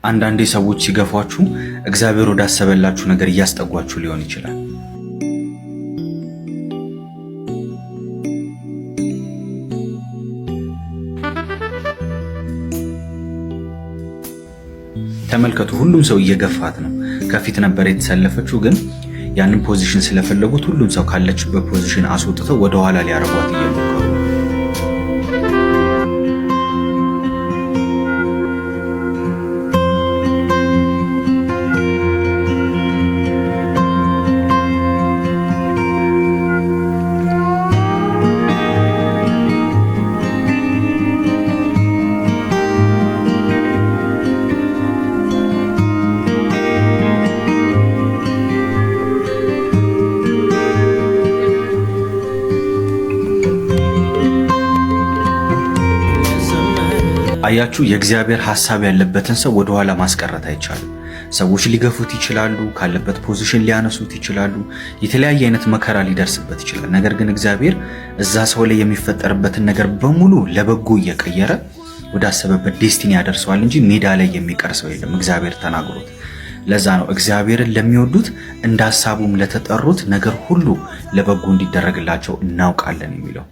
አንዳንዴ ሰዎች ሲገፏችሁ እግዚአብሔር ወዳሰበላችሁ ነገር እያስጠጓችሁ ሊሆን ይችላል። ተመልከቱ፣ ሁሉም ሰው እየገፋት ነው። ከፊት ነበር የተሰለፈችው፣ ግን ያንን position ስለፈለጉት ሁሉም ሰው ካለችበት position አስወጥተው ወደኋላ ሊያረጓት እየሞከሩ። አያችሁ፣ የእግዚአብሔር ሐሳብ ያለበትን ሰው ወደኋላ ማስቀረት አይቻልም። ሰዎች ሊገፉት ይችላሉ፣ ካለበት position ሊያነሱት ይችላሉ፣ የተለያየ አይነት መከራ ሊደርስበት ይችላል። ነገር ግን እግዚአብሔር እዛ ሰው ላይ የሚፈጠርበትን ነገር በሙሉ ለበጎ እየቀየረ ወዳሰበበት destiny ያደርሰዋል እንጂ ሜዳ ላይ የሚቀር ሰው የለም እግዚአብሔር ተናግሮት። ለዛ ነው እግዚአብሔርን ለሚወዱት እንደ ሐሳቡም ለተጠሩት ነገር ሁሉ ለበጎ እንዲደረግላቸው እናውቃለን የሚለው።